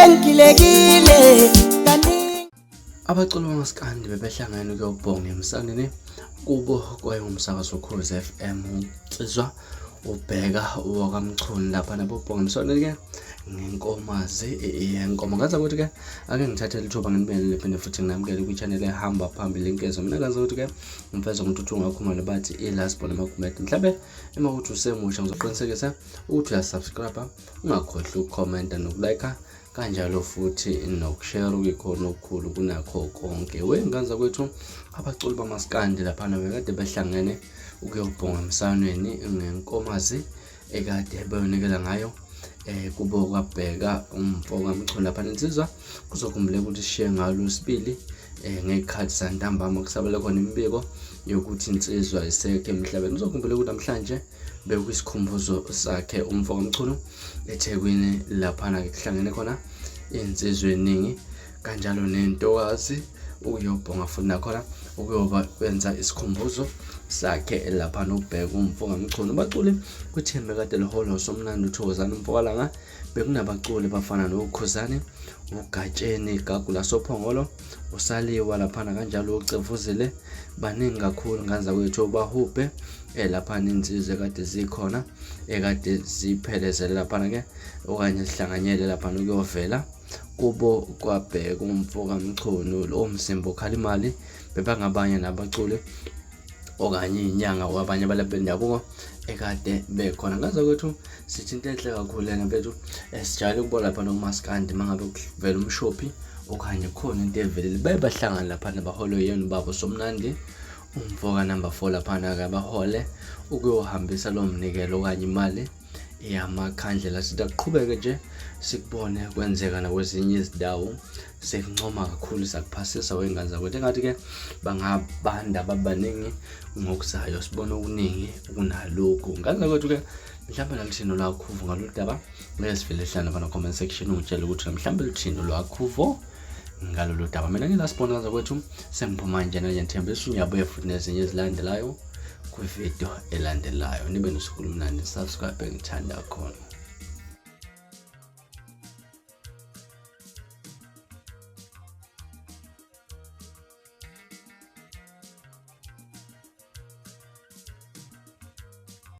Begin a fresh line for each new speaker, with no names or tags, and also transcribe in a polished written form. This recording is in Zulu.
Sengilekile kaningi.
Abaculi bamaskandi bebehlangene ukuyobhonga emsaneni kubo kwayengumsakazo Ukhozi FM uNsizwa ubheka wakaMchunu lapha nabobhonga emsaneni ke ngenkomazi yenkomo. Ngaza ukuthi ke ake ngithathe lithuba nginibingelele phinde futhi nginamukele kwi-channel ehamba phambili inkezo. Mina ngaza ukuthi ke ngimfeza ngomthuthu ngakhumalo bathi i-last born amagumede. Mhlawumbe uma ukuthi usemusha ngizoqinisekisa ukuthi uyasubscribe, ungakhohlwa ukukhomenta nokulike kanjalo futhi nokushare okuyikhona okukhulu kunakho konke. Wey'ngane zakwethu, abaculi bamaskandi laphana bekade behlangene ukuyobhonga emsanweni ngenkomazi ekade beyonikela ngayo kubo kwabheka umfo kaMchunu lapha nensizwa. Kuzokhumbuleka ukuthi sishiye ngalo sibili ngey'khathi zantambama kusabele khona imibiko yokuthi insizwa isekho emhlabeni. Kuzokhumbuleka ukuthi namhlanje bekuyisikhumbuzo sakhe umfo kaMchunu eThekwini laphana-ke kuhlangene khona iy'nsizwa eningi kanjalo nentokazi ukuyobhonga futhi nakhona ukuyoba kwenza isikhumbuzo sakhe laphana ubheka umfo kaMchunu. Baculi kwithimba kade liholwa uSomnandi uThokozani Mfokalanga, bekunabaculi bafana noKhuzani, uGatsheni Gagu lasoPhongolo, uSaliwa laphana kanjalo uCevuzile, baningi kakhulu ngane zakwethu bahubhe laphana insizwa ekade zikhona ekade ziphelezele laphana ke okanye zihlanganyele laphana ukuyovela kubo kwabheka umfo kaMchunu lo msimbo okhala imali. Bebangabanye nabaculi okanye iy'nyanga abanye abalaphi bendabuko ekade bekhona. Ngaze kwethu sithi into enhle kakhulu lena mfethu, sijwayele ukubona lapha nomaskandi uma ngabe kuvela umshophi okanye khona into evelile baye bahlangane laphana baholwe yena ubaba uSomnandi umfo ka-number 4 laphana-ke abahole ukuyohambisa lowo mnikelo okanye imali yamakhandlela. Sithi akuqhubeke nje sikubone kwenzeka nakwezinye izindawo, sikuncoma kakhulu sakuphasisa wey'ngane zakwethu. Engathi-ke bangabanda babaningi ngokuzayo sibone okuningi kunalokhu. Ngane zakwethu-ke, mhlawumbe naluthini olwakhuvo ngalolu daba, ngeke sivele hlala lapha na-comment section ungitshele ukuthi mhlawumbe luthini olwakhuvo ngalolu daba. Mina ngilasibona zakwethu sengiphuma njena nje, ngithembisa ngiyabuya futhi nezinye ezilandelayo kwividiyo elandelayo. Nibe nosuku olumnandi, subscribe engithanda khona.